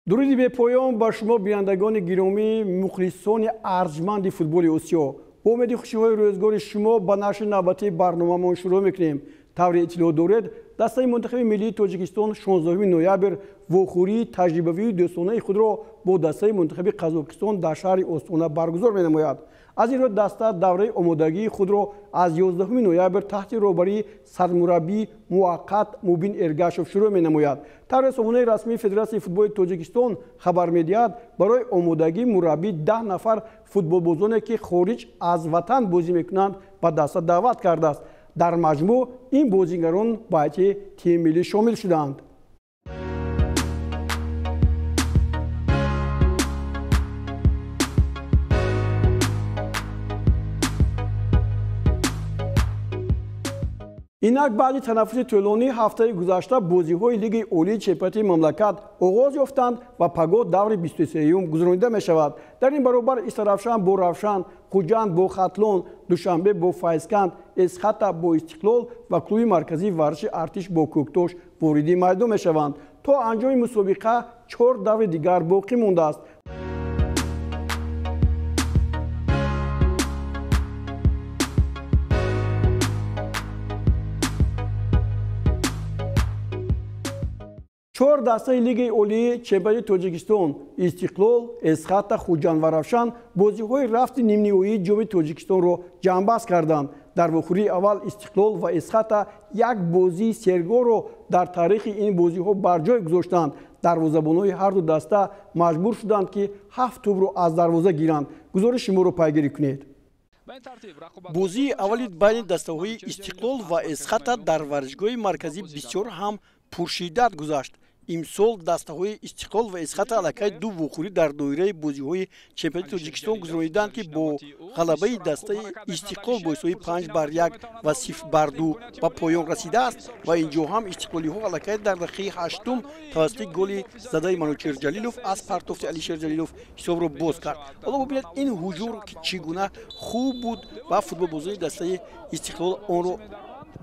Дуруди бепоён ба шумо бинандагони гиромӣ, мухлисони арҷманди футболи Осиё. Бо умеди хушиҳои рӯзгори шумо ба нашри навбатии барномаамон шурӯъ мекунем. Тавре иттилоъ доред, дастаи мунтахаби миллии Тоҷикистон 16 ноябр вохӯрии таҷрибавии дӯстонаи худро бо дастаи мунтахаби Қазоқистон дар шаҳри Остона баргузор менамояд. Аз ин рӯ даста давраи омодагии худро аз 11 ноябр таҳти роҳбарии сармураббии муваққат Мубин Эргашев шурӯъ менамояд. Тавре сомонаи расмии Федератсияи футболи Тоҷикистон хабар медиҳад, барои омодагӣ мураббӣ 10 нафар футболбозоне ки хориҷ аз ватан бозӣ мекунанд ба даста даъват кардааст. Дар маҷмӯъ ин бозигарон ба ҳайати тими миллӣ шомил шудаанд. Инак баъди танаффуси тӯлонии ҳафтаи гузашта бозиҳои Лигаи Олии чемпионати мамлакат оғоз ёфтанд ва пагоҳ даври 23-юм гузаронида мешавад. Дар ин баробар Истаравшан бо Равшан, Хуҷанд бо Хатлон, Душанбе бо Файзканд, Эсхата бо Истиқлол ва клуби марказии варзиши Артиш бо Кӯктош вориди майдон мешаванд. То анҷоми мусобиқа 4 даври дигар боқӣ мондааст. Чор дастаи Лигаи Олии чемпионати Тоҷикистон Истиқлол, Эсхата, Хуҷанд ва Равшан бозиҳои рафти нимниҳоии ҷоми Тоҷикистонро ҷамъбаст карданд. Дар вохӯрии аввал Истиқлол ва Эсхата як бозии сергоҳро дар таърихи ин бозиҳо бар ҷой гузоштанд. Дарвозабонҳои ҳарду даста маҷбур шуданд, ки 7 тӯбро аз дарвоза гиранд. Гузориши шуморо пайгирӣ кунед. Бозии аввали байни дастаҳои Истиқлол ва Эсхата дар варзишгоҳи марказӣ бисёр ҳам пуршиддат гузашт. Имсол дастаҳои Истиқлол ва Эсхата аллакай ду вохӯрӣ дар доираи бозиҳои чемпионати Тоҷикистон гузарониданд, ки бо ғалабаи дастаи Истиқлол бо ҳисоби 5-1 ва 0-2 ба поён расидааст ва инҷо ҳам истиқлолиҳо аллакай дар дақиқаи ҳаштум тавассути голи задаи Манучер Ҷалилов аз партофти Алишер Ҷалилов ҳисобро боз кард. Ҳоло бубинед ин ҳуҷумро ки чӣ гуна хуб буд ва футболбозони дастаи Истиқлол онро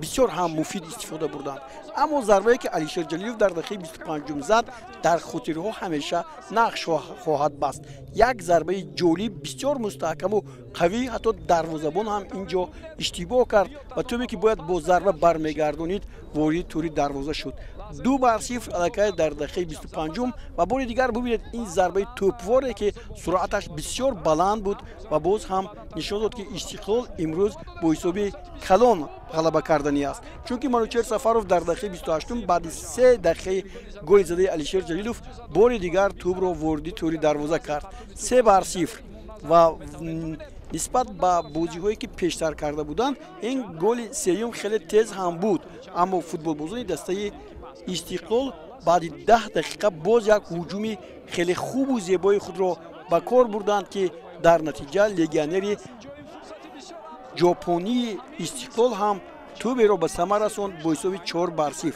бисёр ҳам муфид истифода бурданд. Аммо зарбае ки Алишер Ҷалилов дар дақиқаи 25-ум зад дар хотирҳо ҳамеша нақш хоҳад баст. Як зарбаи ҷолиб, бисёр мустаҳкаму қавӣ, ҳатто дарвозабон ҳам ин ҷо иштибоҳ кард ва тӯбе ки бояд бо зарба бармегардонид вориди тӯри дарвоза шуд. 2-0 аллакай дар дақиқаи 25-ум ва бори дигар бубинед ин зарбаи тӯпворе ки суръаташ бисёр баланд буд ва боз ҳам нишон дод, ки Истиқлол имрӯз бо ҳисоби калон ғалаба карданӣ аст. Чунки Манучер Сафаров дар дақиқаи 28-ум баъди 3 дақиқаи голи задаи Алишер Ҷалилов бори дигар тӯбро вориди тӯри дарвоза кард. 3-0 ва нисбат ба бозиҳое ки пештар карда буданд ин голи сеюм хеле тез ҳам буд. Аммо футболбозони дастаи Истиқлол баъди 10 дақиқа боз як ҳуҷуми хеле хубу зебои худро ба кор бурданд, ки дар натиҷа легионери ҷопонии Истиқлол ҳам тӯберо ба самар расонд бо ҳисоби 4-0.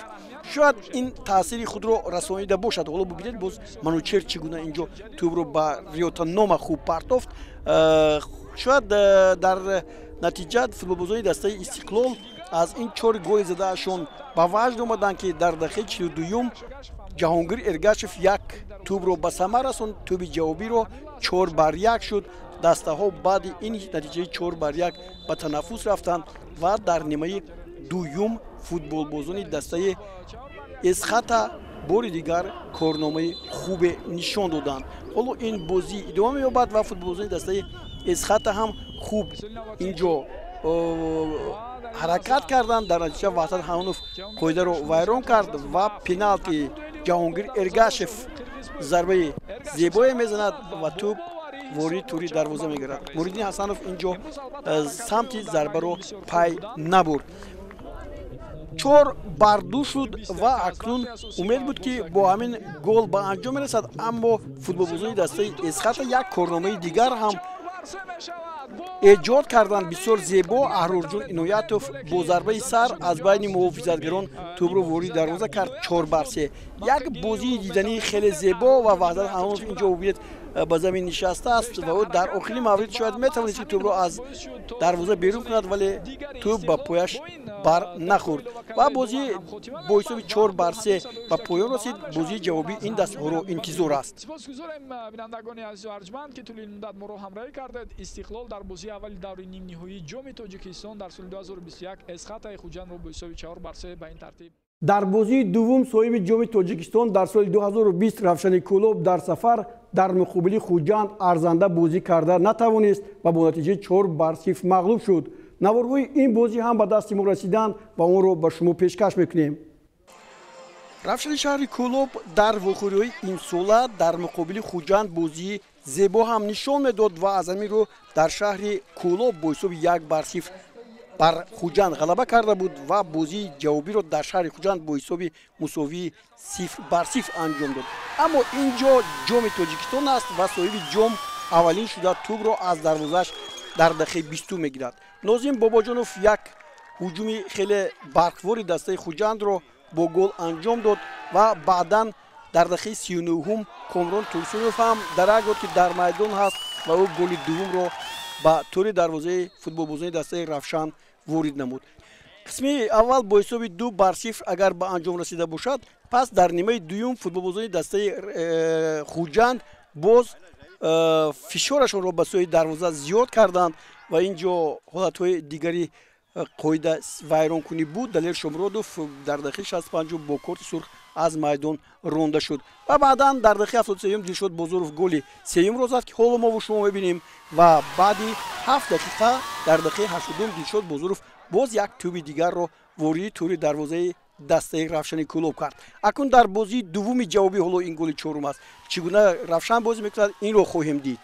Шояд ин таъсири худро расонида бошад. Ҳоло бубинед боз Манучер чӣ гуна инҷо тӯбро ба Риёта Нома хуб партофт. Шояд дар натиҷа футболбозони дастаи Истиқлол аз ин 4 голи задаашон ба ваҷд омаданд, ки дар дақиқаи 42-юм Ҷаҳонгир Эргашев як тӯбро ба самар расонд. Тӯби ҷавобиро 4-1 шуд. Дастаҳо баъди ин натиҷаи 4-1 ба танаффус рафтанд ва дар нимаи дуюм футболбозони дастаи Эсхата бори дигар корномаи хубе нишон доданд. Ҳоло ин бозӣ идома меёбад ва футболбозони дастаи Эсхата ҳам хуб инҷо ҳаракат карданд. Дар натиҷа Ваҳдат Ҳанонов қоидаро вайрон кард ва пеналти Ҷаҳонгир Эргашев зарбаи зебое мезанад ва тӯб вориди тӯри дарвоза мегардад. Муриддин Ҳасанов инҷо самти зарбаро пай набурд. 4-2 шуд ва акнун умед буд, ки бо ҳамин гол ба анҷом мерасад. Аммо футболбозони дастаи Эсхата як корномаи дигар ҳам эҷод карданд. Бисёр зебо Аҳрорҷон Иноятов бо зарбаи сар аз байни муҳофизатгарон тӯбро вориди дарвоза кард. 4-3. Як бозии дидании хеле зебо ва Ваҳдат Ҳанонов инҷо бубинед ба замин нишастааст ва ӯ дар охири маврид шояд метавонист, ки тӯбро аз дарвоза берун кунад, вале тӯб ба пояш бар нахӯрд ва бозӣ бо ҳисоби 4-3 ба поён расид. Бозии ҷавобӣ ин дастаҳоро интизор аст. Сипосгузорем, бинандагони азизу арҷманд, ки тӯли муддат моро ҳамроҳӣ кардед. Истиқлол дар бозии аввали даври нимниҳоии Ҷоми Тоҷикистон дар соли 2021 Эсхатаи Хуҷандро бо ҳисоби 4-3 ба ин тартиб. Дар бозии дуввум соҳиби Ҷоми Тоҷикистон дар соли 2020 Равшани Кӯлоб дар сафар дар муқобили Хуҷанд арзанда бозӣ карда натавонист ва бо натиҷаи 4-0 мағлуб шуд. Наворҳои ин бозӣ ҳам ба дасти мо расиданд ва онро ба шумо пешкаш мекунем. Равшани шаҳри Кӯлоб дар вохӯриҳои имсола дар муқобили Хуҷанд бозии зебо ҳам нишон медод ва аз ҳамин рӯ дар шаҳри Кӯлоб бо ҳисоби 1-0 бар Хуҷанд ғалаба карда буд ва бозии ҷавобиро дар шаҳри Хуҷанд бо ҳисоби мусовии 0-0 анҷом дод. Аммо ин ҷо Ҷоми Тоҷикистон аст ва соҳиби ҷом аввалин шуда тӯбро аз дарвозааш дар дақиқаи 20 мегирад. Нозим Бобоҷонов як ҳуҷуми хеле барқвори дастаи Хуҷандро бо гол анҷом дод ва баъдан дар дақиқаи 39 Комрон Турсунов ҳам дарак дод, ки дар майдон ҳаст ва ӯ голи дуввумро ба тӯри дарвозаи футболбозони дастаи Равшан ворид намуд. Қисми аввал бо ҳисоби 2-0 агар ба анҷом расида бошад, пас дар нимаи дуюм футболбозони дастаи Хуҷанд боз фишорашонро ба сӯи дарвоза зиёд карданд ва ин ҷо ҳолатҳои дигари қоида вайронкунӣ буд. Далер Шомродов дар дақиқаи 65 бо корти сурх аз майдон ронда шуд ва баъдан дар дақиқаи 73 Дилшод Бозоров голи сеюмро зад, ки ҳоло мову шумо мебинем, ва баъди 7 дақиқа дар дақиқаи 82 Дилшод Бозоров боз як тӯби дигарро вориди тӯри дарвозаи дастаи Равшани Кӯлоб кард. Акнун дар бозии дуввуми ҷавобӣ ҳоло ин голи чорум аст. Чӣ гуна Равшан бозӣ мекунад, инро хоҳем дид.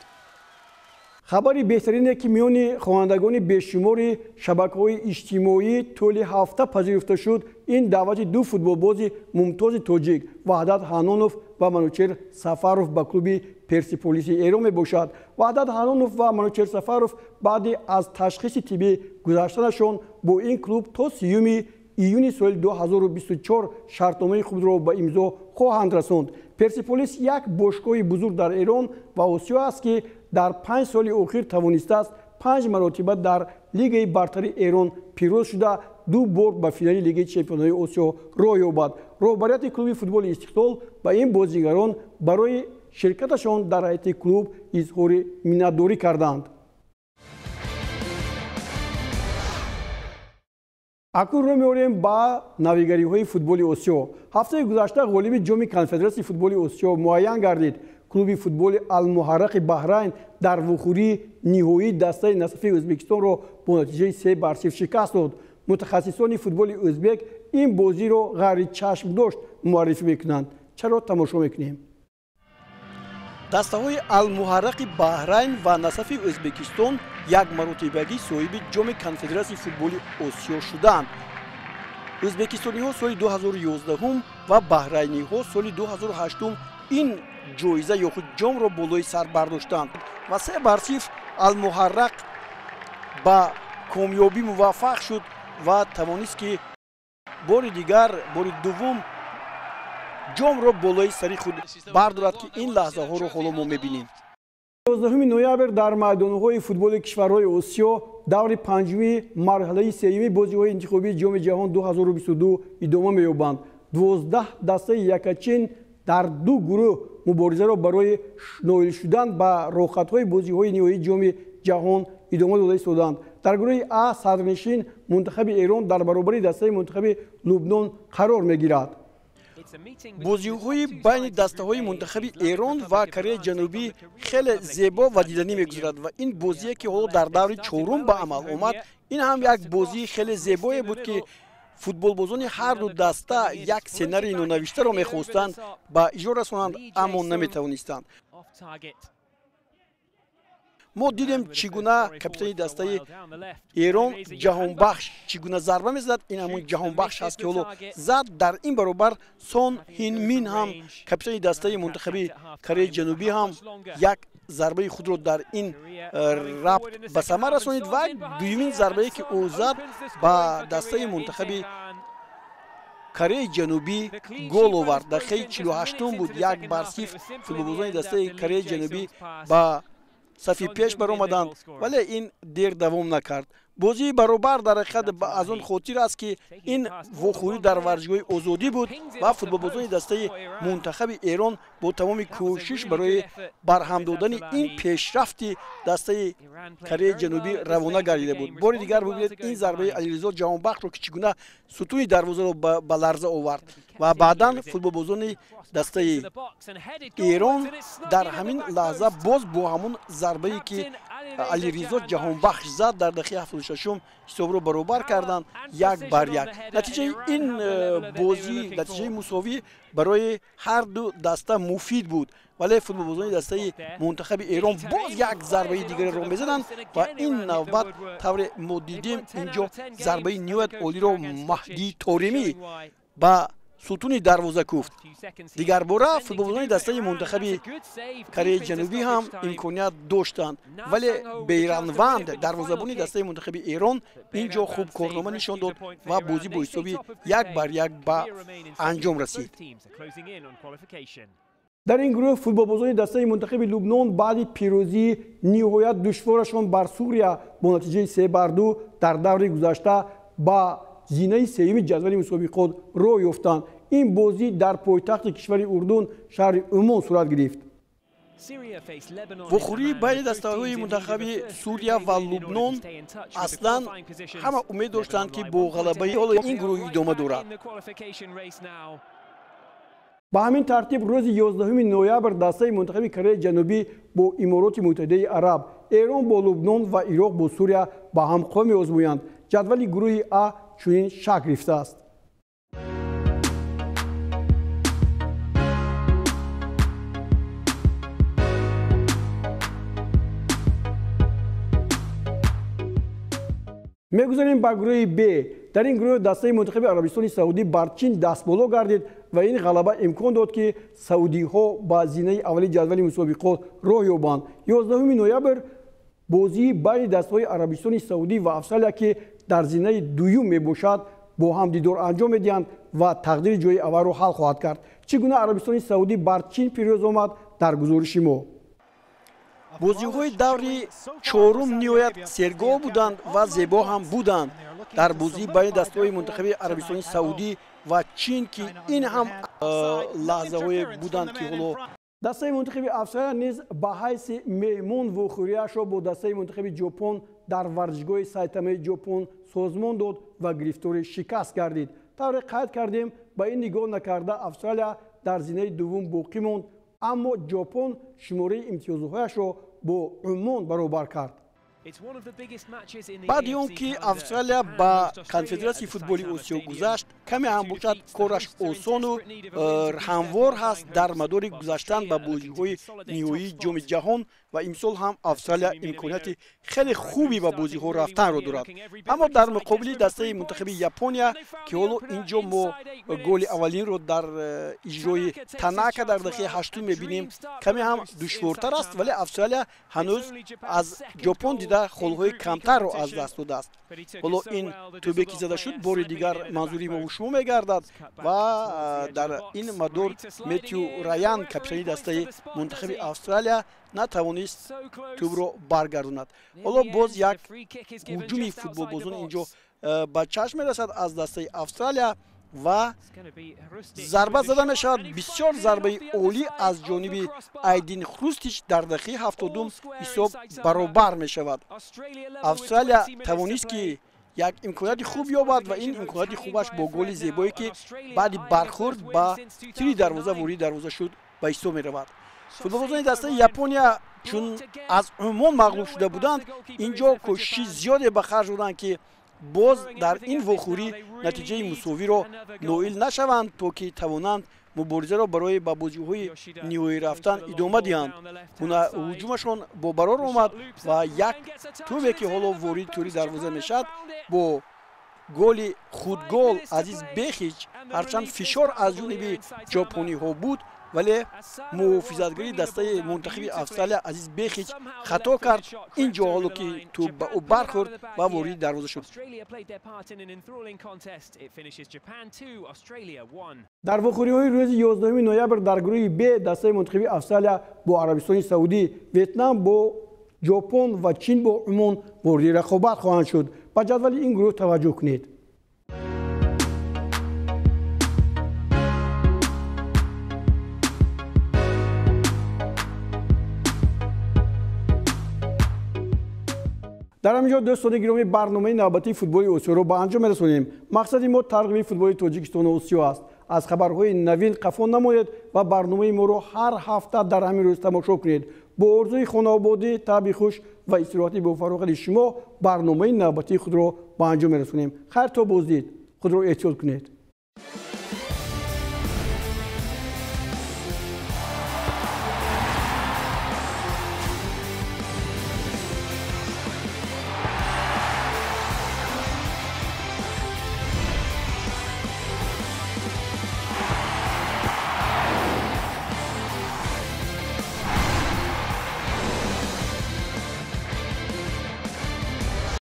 Хабари беҳтарине, ки миёни хонандагони бешумори шабакаҳои иҷтимоӣ тӯли ҳафта пазируфта шуд, ин даъвати ду футболбози мумтози тоҷик Ваҳдат Ҳанонов ва Манучер Сафаров ба клуби Персиполиси Эрон мебошад. Ваҳдат Ҳанонов ва Манучер Сафаров баъди аз ташхиси тиббӣ гузаштанашон бо ин клуб то 30 июни соли 2024 шартномаи худро ба имзо хоҳанд расонд. Персиполис як бошгоҳи бузург дар Эрон ва Осиё аст, ки дар 5 соли охир тавонистааст 5 маротиба дар лигаи бартари Эрон пирӯз шуда, 2 бор ба финали лигаи чемпионҳои Осиё роҳ ёбад. Роҳбарияти клуби футболи Истиқлол ба ин бозигарон барои ширкаташон дар ҳайати клуб изҳори миннатдорӣ карданд. Акнун рӯ меорем ба навигариҳои футболи Осиё. Ҳафтаи гузашта ғолиби Ҷоми Конфедератсияи футболи Осиё муайян гардид. Клуби футболи Алмуҳаррақи Баҳрайн дар вухӯрии ниҳоии дастаи Насафии Ӯзбекистонро бо натиҷаи 3-0 шикаст дод. Мутахассисони футболи ӯзбек ин бозиро ғайричашмдошт муаррифӣ мекунанд. Чаро тамошо мекунем? Дастаҳои Алмуҳаррақи Баҳрайн ва Насафи Ӯзбекистон як маротибагӣ соҳиби Ҷоми Конфедератсияи футболи Осиё шуданд. Ӯзбекистониҳо соли 2011 ва баҳрайниҳо соли 2008 ин ҷоиза ё худ ҷомро болои сар бардоштанд ва 3-0 Алмуҳаррақ ба комёбӣ муваффақ шуд ва тавонист, ки бори дигар, бори дуввум ҷомро болои сари худ бардорад, ки ин лаҳзаҳоро ҳоло мо мебинем. 11 ноябр дар майдонҳои футболи кишварҳои Осиё даври панҷуми марҳилаи сеюми бозиҳои интихобии Ҷоми ҷаҳон 2022 идома меёбанд. 12 дастаи якачин дар ду гурӯҳ муборизаро барои ноил шудан ба роҳхатҳои бозиҳои ниҳоии Ҷоми ҷаҳон идома дода истоданд. Дар гурӯҳи А садрнишин мунтахаби Эрон дар баробари дастаи мунтахаби Лубнон қарор мегирад. Бозиҳои байни дастаҳои мунтахаби Эрон ва Кореяи Ҷанубӣ хеле зебо ва диданӣ мегузарад ва ин бозие, ки ҳоло дар даври чорум ба амал омад, ин ҳам як бозии хеле зебое буд, ки футболбозони ҳар ду даста як сценарии нонавиштаро мехостанд ба иҷро расонанд, аммо наметавонистанд. Мо дидем, чӣ гуна капитани дастаи Эрон Ҷаҳонбахш чӣ гуна зарба мезадад. Ин ҳамон Ҷаҳонбахш ҳаст, ки ҳоло зад. Дар ин баробар Сон Ҳин Мин ҳам, капитани дастаи мунтахаби Кореяи Ҷанубӣ, ҳам як зарбаи худро дар ин рабт ба самар расонид ва дуюмин зарбае, ки ӯ зад, ба дастаи мунтахаби Кореяи Ҷанубӣ гол овард. Дақиқаи 48-ум буд, 1-0 футболбозони дастаи Кореяи Ҷанубӣ ба сафи пеш баромаданд, вале ин дер давом накард. Бозии баробар дар ҳақиқат аз он хотир аст, ки ин вохӯрӣ дар варзишгоҳи Озодӣ буд ва футболбозони дастаи мунтахаби Эрон бо тамоми кӯшиш барои барҳам додани ин пешрафти дастаи Кореяи Ҷанубӣ равона гардида буд. Бори дигар бибинед ин зарбаи Алиризо Ҷаҳонбахшро, ки чӣ гуна сутуни дарвозаро ба ларза овард ва баъдан футболбозони дастаи Эрон дар ҳамин лаҳза боз бо ҳамон зарбае, ки Алиризо Ҷаҳонбахш зад, дар дақиқаи 76-ум ҳисобро баробар карданд 1-1. Натиҷаи ин бозӣ, натиҷаи мусовӣ барои ҳар ду даста муфид буд, вале футболбозони дастаи мунтахаби Эрон боз як зарбаи дигареро мезананд ва ин навбат тавре мо дидем, инҷо зарбаи ниҳоят олиро Маҳдии Торимӣ ба сутуни дарвоза куфт. Дигарбора футболбозони дастаи мунтахаби Кореяи Ҷанубӣ ҳам имконият доштанд, вале Бейранванд, дарвозабони дастаи мунтахаби Эрон, ин ҷо хуб корнома нишон дод ва бозӣ бо ҳисоби 1-1 ба анҷом расид. Дар ин гурӯҳ футболбозони дастаи мунтахаби Лубнон баъди пирӯзии ниҳоят душворашон бар Сурия бо натиҷаи 3-2 дар даври гузашта ба зинаи сеюми ҷадвали мусобиқот роҳ ёфтанд. Ин бозӣ дар пойтахти кишвари Урдун, шаҳри Умон, сурат гирифт. Вохӯрии байни дастаҳои мунтахаби Сурия ва Лубнон аслан ҳама умед доштанд, ки бо ғалабаи ҳоло ин гурӯҳ идома дорад. Ба ҳамин тартиб рӯзи 11 ноябр дастаи мунтахаби Кореяи Ҷанубӣ бо Имороти Муттаҳидаи Араб, Эрон бо Лубнон ва Ироқ бо Сурия ба ҳам қувва меозмоянд. Ҷадвали гурӯҳи А чунин шакл гирифтааст. Мегузарем ба гурӯҳи Б. Дар ин гурӯҳ дастаи мунтахаби Арабистони Саудӣ бар Чин дастболо гардид ва ин ғалаба имкон дод, ки саудиҳо ба зинаи аввали ҷадвали мусобиқот роҳ ёбанд. 11 ноябр бозии байни дастаҳои Арабистони Саудӣ ва Австралия, ки дар зинаи дуюм мебошад, бо ҳам дидор анҷом медиҳанд ва тақдири ҷои аввалро ҳал хоҳад кард. Чӣ гуна Арабистони Саудӣ бар Чин пирӯз омад, дар гузориши мо. Бозиҳои даври чорум ниҳоят сергоҳ буданд ва зебо ҳам буданд. Дар бозии байни дастаҳои мунтахаби Арабистони Саудӣ ва Чин, ки ин ҳам лаҳзаҳое буданд, ки ҳоло дастаи мунтахаби Австралия низ ба ҳайси меҳмон вохӯрияшро бо дастаи мунтахаби Ҷопон дар варзишгоҳи Сайтамаи Ҷопон созмон дод ва гирифтори шикаст гардид. Тавре қайд кардем, ба ин нигоҳ накарда Австралия дар зинаи дуввум боқӣ монд, аммо Ҷопон шумораи имтиёзҳояшро бо Умон баробар кард. Баъди он ки Австралия ба Конфедератсияи футболи Осиё гузашт, каме ҳам бошад кораш осону ҳамвор ҳаст дар мадори гузаштан ба бозиҳои ниҳоии Ҷоми Ҷаҳон ва имсол ҳам Австралия имконияти хеле хуби ба бозиҳо рафтанро дорад. Аммо дар муқобили дастаи мунтахаби Япония, ки ҳоло инҷо мо голи аввалинро дар иҷрои Танака дар дақиқаи 8 мебинем, каме ҳам душвортар аст, вале Австралия ҳанӯз аз Ҷопон дида холҳои камтарро аз даст додааст. Ҳоло ин тӯбе ки зада шуд, бори дигар манзури мову шумо мегардад ва дар ин мадор Метью Раян, капитани дастаи мунтахаби Австралия, натавонист тӯбро баргардонад. Ҳоло боз як ҳуҷуми футболбозон инҷо ба чашм мерасад аз дастаи Австралия ва зарба зада мешавад. Бисёр зарбаи олӣ аз ҷониби Айдин Хрустич, дар дақиқаи 70 ҳисоб баробар мешавад. Австралия тавонист, ки як имконияти хуб ёбад ва ин имконияти хубаш бо голи зебое, ки баъди бархӯрд ба тири дарвоза вориди дарвоза шуд, ба ҳисоб меравад. Футболбозони дастаи Япония чун аз Умон мағлуб шуда буданд, инҷо кӯшиши зиёде ба харҷ доданд, ки боз дар ин вохӯрӣ натиҷаи мусовиро ноил нашаванд, то ки тавонанд муборизаро барои ба бозиҳои ниҳоӣ рафтан идома диҳанд. Ҳуҷумашон бо барор омад ва як тӯбе, ки ҳоло вориди тӯри дарвоза мешавад, бо голи худгол Азиз Бехич, ҳарчанд фишор аз ҷониби ҷопониҳо буд, Вале муҳофизатгари дастаи мунтахиби Австралия Азиз Бехич хато кард. Ин ҷо ҳоло ки тӯб ба ӯ бархӯрд ва вориди дарвоза шуд. Дар вохӯриҳои рӯзи 11 ноябр дар гурӯҳи Б дастаи мунтахиби Австралия бо Арабистони Саудӣ, Ветнам бо Ҷопон ва Чин бо Умон вориди рақобат хоҳанд шуд. Ба ҷадвали ин гурӯҳ таваҷҷӯҳ кунед. Дар ҳамин ҷо, дӯстони гиромӣ, барномаи навбатии футболи Осиёро ба анҷом мерасонем. Мақсади мо тарғиби футболи Тоҷикистону Осиё аст. Аз хабарҳои навин қафо намоед ва барномаи моро ҳар ҳафта дар ҳамин рӯз тамошо кунед. Бо орзуи хонаободӣ, таъби хуш ва истироҳати бофароғати шумо барномаи навбатии худро ба анҷом мерасонем. Хайр то боздид, худро эҳтиёт кунед.